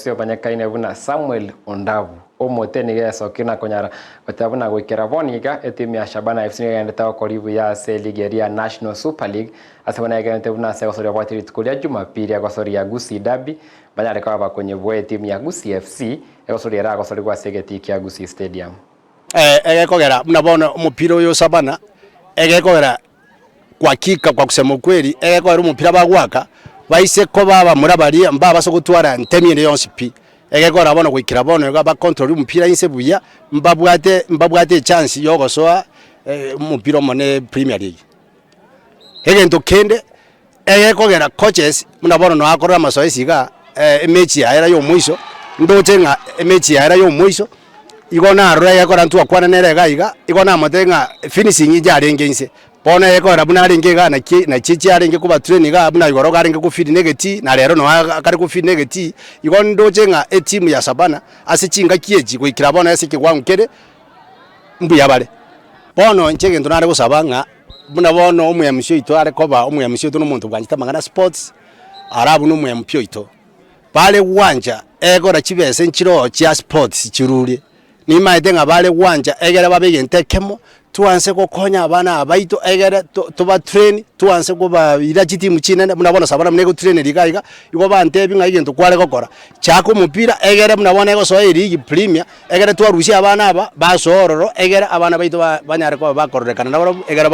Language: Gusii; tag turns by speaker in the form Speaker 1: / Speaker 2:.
Speaker 1: Ase obanyekaine buna Samuel Ondabu, omote nigo esokire na konyara goteba buna goikera bono iga etimu ya Shabana FC nigo egenderete gokora buya ase eligi eria ya National Super League ase bono egenderete buna ase egosoria bwate rituko ria Jumapili egosoria Gusii Derby banyare koba bakonyebua etimu ya Gusii FC egosoria eragosorigwa ase egetii kia Gusii Stadium.
Speaker 2: Egekogera buna bono omopira oyo o Shabana, egekogera kwa hakika kwa kusema ukweli, egekogera omopira bagoaka, baise koba abamura baria mbabasa gotwara ntemi ende yonsi pi. Egekogera bono goikera bono iga bacontrol omopira inse buya, mbabwate mbabwate echance ya ogosoa omopira omonene premier league. Egento kende, egekogera coaches buna bono nakorora amasoesi igaa, emechi yaye era ya omoiso, ndoche ng'a emechi yaye era ya omoiso, igo narora egekora ntwakwana nere iga iga, igo namotebia ng'a finishing yarenge inse, bono egekogera buna arenge igaa naki nachi chiarenge koba train igaa buna igoro iga arenge kofeed na egetii, na rero noo akare kofeed na egetii, igo ndoche ng'a etimu ya Shabana ase chingaki echi goikera bono ase ekewango kere, mbuya bare. Bono inche egento nare gosaba ng'a buna bono omoyamisi oito are koba omoyamisi oito na omonto bwanchete amang'ana a sports, ara buna omoyampi oito, bare gwancha egora chibesa nchiroo chia sports chirurie, nimaete ng'a bare gwancha egere babe egento ekemo, twanse gokonya abana aba baito egere to tobatrain, twanse kobaira chitimu chinene buna bono Shabana buna egotraineri iga iga, igo bantebia ng'a egento kware gokora, chaka omopira egere buna bono egosoa erigi premier, Ekero twarusia abana aba, basoa ororo, egere abana baito banyare koba bakororekana nabarabwo, ekero.